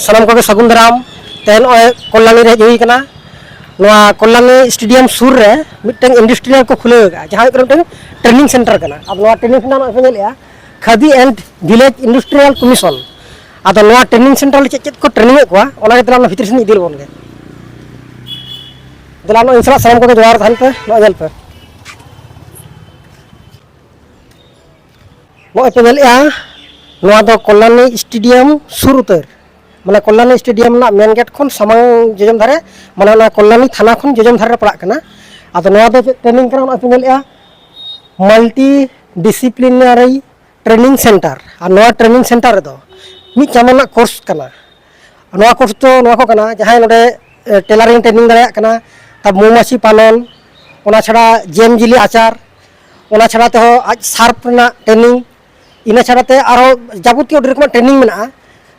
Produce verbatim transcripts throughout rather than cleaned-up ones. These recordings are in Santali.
ᱥᱟᱱᱟᱢ ᱠᱚᱜᱮ ᱥᱟᱹᱜᱩᱱ ᱫᱟᱨᱟᱢ᱾ ᱛᱮᱦᱮᱧ ᱱᱚᱜᱼᱚᱭ ᱠᱚᱞᱞᱟᱱᱤ ᱨᱮ ᱦᱮᱡ ᱦᱩᱭ ᱠᱟᱱᱟ᱾ ᱱᱚᱣᱟ ᱠᱚᱞᱞᱟᱱᱤ ᱥᱴᱮᱰᱤᱭᱟᱢ ᱥᱩᱨ ᱨᱮ ᱢᱤᱫᱴᱟᱝ ᱤᱱᱰᱟᱥᱴᱨᱤᱭᱟᱞ ᱠᱚ ᱠᱷᱩᱞᱟᱹᱣ ᱟᱠᱟᱫᱼᱟ, ᱡᱟᱦᱟᱸ ᱦᱩᱭᱩᱜ ᱠᱟᱱᱟ ᱢᱤᱫᱴᱟᱝ ᱴᱨᱮᱱᱤᱝ ᱥᱮᱱᱴᱟᱨ ᱠᱟᱱᱟ᱾ ᱟᱫᱚ ᱱᱚᱣᱟ ᱴᱨᱮᱱᱤᱝ ᱥᱮᱱᱴᱟᱨ ᱱᱚᱜᱼᱚᱭ ᱯᱮ ᱧᱮᱞᱮᱫᱼᱟ, ᱠᱷᱟᱫᱤ ᱮᱱᱰ ᱵᱷᱤᱞᱮᱡᱽ ᱤᱱᱰᱟᱥᱴᱨᱤᱭᱟᱞ ᱠᱚᱢᱤᱥᱚᱱ᱾ ᱟᱫᱚ ᱱᱚᱣᱟ ᱴᱨᱮᱱᱤᱝ ᱥᱮᱱᱴᱟᱨ ᱨᱮ ᱪᱮᱫ ᱪᱮᱫ ᱠᱚ ᱴᱨᱮᱱᱤᱝ ᱮᱫ ᱠᱚᱣᱟ, ᱚᱱᱟ ᱜᱮ ᱛᱟᱦᱚᱞᱮ ᱚᱱᱟ ᱵᱷᱤᱛᱨᱤ ᱥᱮᱫ ᱤᱫᱤ ᱞᱮᱵᱚᱱ ᱜᱮ᱾ ᱫᱮᱞᱟ ᱱᱚᱜᱼᱚᱭ ᱤᱧ ᱥᱟᱞᱟᱜ ᱥᱟᱱᱟᱢ ᱠᱚᱜᱮ ᱡᱚᱦᱟᱨ ᱛᱟᱦᱮᱱ ᱯᱮ, ᱱᱚᱜᱼᱚᱭ ᱧᱮᱞ ᱯᱮ᱾ ᱱᱚᱜᱼᱚᱭ ᱯᱮ ᱧᱮᱞᱮᱫᱼᱟ, ᱱᱚᱣᱟ ᱫᱚ ᱠᱚᱞᱞᱟᱱᱤ ᱥᱴᱮᱰᱤᱭᱟᱢ ᱥᱩᱨ ᱩᱛᱟᱹᱨ, ᱢᱟᱱᱮ ᱠᱚᱞᱞᱟᱱᱤ ᱥᱴᱮᱰᱤᱭᱟᱢ ᱨᱮᱱᱟᱜ ᱢᱮᱱ ᱜᱮᱴ ᱠᱷᱚᱱ ᱥᱟᱢᱟᱝ ᱡᱚᱡᱚᱢ ᱫᱷᱟᱨᱮ, ᱢᱟᱱᱮ ᱚᱱᱟ ᱠᱚᱞᱞᱟᱱᱤ ᱛᱷᱟᱱᱟ ᱠᱷᱚᱱ ᱡᱚᱡᱚᱢ ᱫᱷᱟᱨᱮ ᱨᱮ ᱯᱟᱲᱟᱜ ᱠᱟᱱᱟ᱾ ᱟᱫᱚ ᱱᱚᱣᱟ ᱫᱚ ᱪᱮᱫ ᱴᱨᱮᱱᱤᱝ ᱠᱟᱱᱟ, ᱱᱚᱜᱼᱚᱭ ᱯᱮ ᱧᱮᱞᱮᱫᱼᱟ, ᱢᱟᱞᱴᱤ ᱰᱤᱥᱤᱯᱞᱤᱱᱟᱨᱤ ᱴᱨᱮᱱᱤᱝ ᱥᱮᱱᱴᱟᱨ᱾ ᱟᱨ ᱱᱚᱣᱟ ᱴᱨᱮᱱᱤᱝ ᱥᱮᱱᱴᱟᱨ ᱨᱮᱫᱚ ᱢᱤᱫ ᱪᱟᱸᱫᱳ ᱨᱮᱱᱟᱜ ᱠᱳᱨᱥ ᱠᱟᱱᱟ᱾ ᱱᱚᱣᱟ ᱠᱳᱨᱥ ᱫᱚ ᱱᱚᱣᱟ ᱠᱚ ᱠᱟᱱᱟ, ᱡᱟᱦᱟᱸᱭ ᱱᱚᱰᱮ ᱴᱮᱞᱟᱨᱤᱝ ᱴᱨᱮᱱᱤᱝ ᱫᱟᱲᱮᱭᱟᱜ ᱠᱟᱱᱟ, ᱛᱟ ᱢᱳᱢᱟᱹᱪᱤ ᱯᱟᱞᱚᱱ, ᱚᱱᱟ ᱪᱷᱟᱲᱟ ᱡᱮᱢ ᱡᱤᱞᱤ ᱟᱪᱟᱨ, ᱚᱱᱟ ᱪᱷᱟᱲᱟ ᱛᱮᱦᱚᱸ ᱟᱡ ᱥᱟᱨᱯ ᱨᱮᱱᱟᱜ ᱴᱨᱮᱱᱤᱝ, ᱤᱱᱟᱹ ᱪᱷᱟᱲᱟ ᱛᱮ ᱟᱨᱦᱚᱸ ᱡᱟᱵᱚᱛᱤᱭᱚ ᱟᱹᱰᱤ ᱨᱚᱠᱚᱢᱟᱜ ᱴᱨᱮᱱᱤᱝ ᱢᱮᱱᱟᱜᱼᱟ,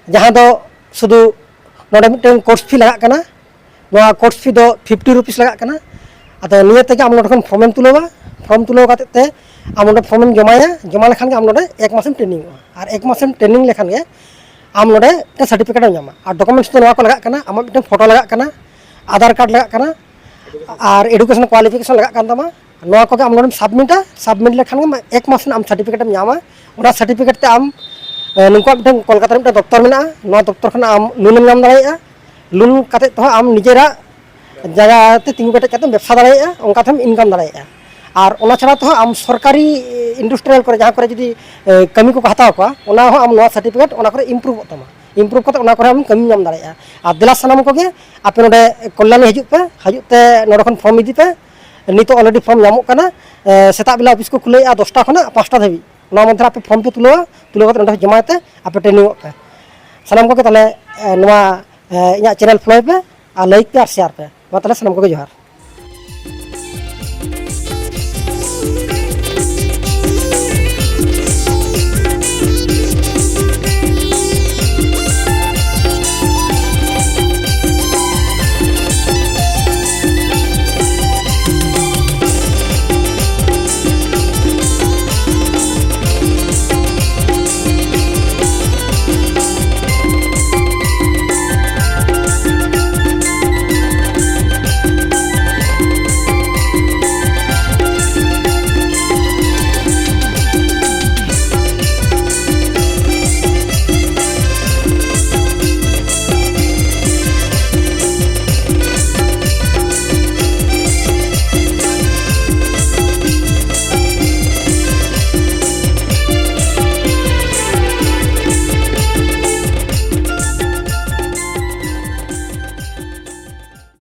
ᱡᱟᱦᱟᱸ ᱫᱚ ᱥᱩᱫᱷᱩ ᱱᱚᱰᱮ ᱢᱤᱫᱴᱮᱱ ᱠᱳᱨᱥ ᱯᱷᱤ ᱞᱟᱜᱟᱜ ᱠᱟᱱᱟ᱾ ᱱᱚᱣᱟ ᱠᱳᱨᱥ ᱯᱷᱤ ᱫᱚ ᱯᱷᱤᱯᱴᱤ ᱨᱩᱯᱤᱥ ᱞᱟᱜᱟᱜ ᱠᱟᱱᱟ᱾ ᱟᱫᱚ ᱱᱤᱭᱟᱹ ᱛᱮᱜᱮ ᱟᱢ ᱱᱚᱰᱮ ᱠᱷᱚᱱ ᱯᱷᱚᱨᱢᱮᱢ ᱛᱩᱞᱟᱹᱣᱟ᱾ ᱯᱷᱚᱨᱢ ᱛᱩᱞᱟᱹᱣ ᱠᱟᱛᱮ ᱛᱮ ᱟᱢ ᱚᱸᱰᱮ ᱯᱷᱚᱨᱢᱮᱢ ᱡᱚᱢᱟᱭᱟ᱾ ᱡᱚᱢᱟ ᱞᱮᱠᱷᱟᱱ ᱜᱮ ᱟᱢ ᱱᱚᱰᱮ ᱮᱠ ᱢᱟᱥᱮᱢ ᱴᱨᱮᱱᱤᱝᱚᱜᱼᱟ᱾ ᱟᱨ ᱮᱠ ᱢᱟᱥᱮᱢ ᱴᱨᱮᱱᱤᱝ ᱞᱮᱠᱷᱟᱱ ᱜᱮ ᱟᱢ ᱱᱚᱰᱮ ᱢᱤᱫᱴᱮᱱ ᱥᱟᱨᱴᱤᱯᱷᱤᱠᱮᱴ ᱮᱢ ᱧᱟᱢᱟ᱾ ᱟᱨ ᱰᱚᱠᱩᱢᱮᱱᱴᱥ ᱫᱚ ᱱᱚᱣᱟ ᱠᱚ ᱞᱟᱜᱟᱜ ᱠᱟᱱᱟ, ᱟᱢᱟᱜ ᱢᱤᱫᱴᱮᱱ ᱯᱷᱳᱴᱳ ᱞᱟᱜᱟᱜ ᱠᱟᱱᱟ, ᱟᱫᱷᱟᱨ ᱠᱟᱨᱰ ᱞᱟᱜᱟᱜ ᱠᱟᱱᱟ, ᱟᱨ ᱮᱰᱩᱠᱮᱥᱚᱱ ᱠᱳᱣᱟᱞᱤᱯᱷᱤᱠᱮᱥᱚᱱ ᱞᱟᱜᱟᱜ ᱠᱟᱱ ᱛᱟᱢᱟ᱾ ᱱᱚᱣᱟ ᱠᱚᱜᱮ ᱟᱢ ᱱᱚᱰᱮᱢ ᱥᱟᱵᱢᱤᱴᱟ᱾ ᱥᱟᱵᱢᱤᱴ ᱞᱮᱠᱷᱟᱱ ᱜᱮ ᱮᱠ ᱢᱟᱥ ᱨᱮᱱᱟᱜ ᱟᱢ ᱥᱟᱨᱴᱤᱯᱷᱤᱠᱮᱴ ᱮᱢ ᱧᱟᱢᱟ᱾ ᱚᱱᱟ ᱥᱟᱨᱴᱤᱯᱷᱤᱠᱮᱴ ᱛᱮ ᱟᱢ, ᱮ, ᱱᱩᱠᱩᱣᱟᱜ ᱢᱤᱫᱴᱮᱱ ᱠᱳᱞᱠᱟᱛᱟ ᱨᱮ ᱢᱤᱫᱴᱮᱱ ᱫᱚᱯᱛᱚᱨ ᱢᱮᱱᱟᱜᱼᱟ, ᱱᱚᱣᱟ ᱫᱚᱯᱛᱚᱨ ᱠᱷᱚᱱᱟᱜ ᱟᱢ ᱞᱳᱱ ᱮᱢ ᱧᱟᱢ ᱫᱟᱲᱮᱭᱟᱜᱼᱟ᱾ ᱞᱳᱱ ᱠᱟᱛᱮ ᱛᱮᱦᱚᱸ ᱟᱢ ᱱᱤᱡᱮᱨᱟᱜ ᱡᱟᱭᱜᱟ ᱛᱮ ᱛᱤᱸᱜᱩ ᱠᱮᱴᱮᱡ ᱠᱟᱛᱮᱢ ᱵᱮᱵᱽᱥᱟ ᱫᱟᱲᱮᱭᱟᱜᱼᱟ, ᱚᱱᱠᱟ ᱛᱮᱦᱚᱸ ᱤᱱᱠᱟᱢ ᱫᱟᱲᱮᱭᱟᱜᱼᱟ᱾ ᱟᱨ ᱚᱱᱟ ᱪᱷᱟᱲᱟ ᱛᱮᱦᱚᱸ ᱟᱢ ᱥᱚᱨᱠᱟᱨᱤ ᱤᱱᱰᱟᱥᱴᱨᱤᱭᱟᱞ ᱠᱚᱨᱮ, ᱡᱟᱦᱟᱸ ᱠᱚᱨᱮ ᱡᱩᱫᱤ, ᱮ, ᱠᱟᱹᱢᱤ ᱠᱚᱠᱚ ᱦᱟᱛᱟᱣ ᱠᱚᱣᱟ, ᱚᱱᱟ ᱦᱚᱸ ᱟᱢ ᱱᱚᱣᱟ ᱥᱟᱨᱴᱤᱯᱷᱤᱠᱮᱴ ᱚᱱᱟ ᱠᱚᱨᱮ ᱤᱢᱯᱨᱩᱵᱷᱚᱜ ᱛᱟᱢᱟ᱾ ᱤᱢᱯᱨᱩᱵᱷ ᱠᱟᱛᱮ ᱚᱱᱟ ᱠᱚᱨᱮ ᱟᱢ ᱠᱟᱹᱢᱤᱢ ᱧᱟᱢ ᱫᱟᱲᱮᱭᱟᱜᱼᱟ᱾ ᱟᱨ ᱫᱮᱞᱟ ᱥᱟᱱᱟᱢ ᱠᱚᱜᱮ ᱟᱯᱮ ᱱᱚᱰᱮ ᱠᱚᱞᱞᱟᱱᱤ ᱦᱤᱡᱩᱜ ᱯᱮ, ᱦᱤᱡᱩᱜ ᱛᱮ ᱱᱚᱰᱮ ᱠᱷᱚᱱ ᱯᱷᱚᱨᱢ ᱤᱫᱤ ᱯᱮ᱾ ᱱᱤᱛᱚᱜ ᱚᱞᱨᱮᱰᱤ ᱯᱷᱚᱨᱢ ᱧᱟᱢᱚᱜ ᱠᱟᱱᱟ᱾ ᱮ, ᱥᱮᱛᱟᱜ ᱵᱮᱞᱟ ᱚᱯᱷᱤᱥ ᱠᱚ ᱠᱷᱩᱞᱟᱹᱣᱮᱫᱼᱟ ᱫᱚᱥᱴᱟ ᱠᱷᱚᱱᱟᱜ ᱯᱟᱸᱪᱴᱟ ᱫᱷᱟᱹᱵᱤᱡ᱾ ᱱᱚᱣᱟ ᱢᱚᱫᱽᱫᱷᱮ ᱨᱮ ᱟᱯᱮ ᱯᱷᱚᱨᱢ ᱯᱮ ᱛᱩᱞᱟᱹᱣᱟ, ᱛᱩᱞᱟᱹᱣ ᱠᱟᱛᱮ ᱱᱚᱰᱮ ᱡᱚᱢᱟᱭ ᱛᱮ ᱟᱯᱮ ᱴᱨᱮᱱᱤᱝᱚᱜ ᱯᱮ᱾ ᱥᱟᱱᱟᱢ ᱠᱚᱜᱮ ᱛᱟᱦᱚᱞᱮ, ᱮ, ᱱᱚᱣᱟ, ᱮ, ᱤᱧᱟᱹᱜ ᱪᱮᱱᱮᱞ ᱯᱷᱚᱞᱳᱭ ᱯᱮ ᱟᱨ ᱞᱟᱭᱤᱠ ᱯᱮ ᱟᱨ ᱥᱮᱭᱟᱨ ᱯᱮ᱾ ᱢᱟ ᱛᱟᱦᱚᱞᱮ ᱥᱟᱱᱟᱢ ᱠᱚᱜᱮ ᱡᱚᱦᱟᱨ᱾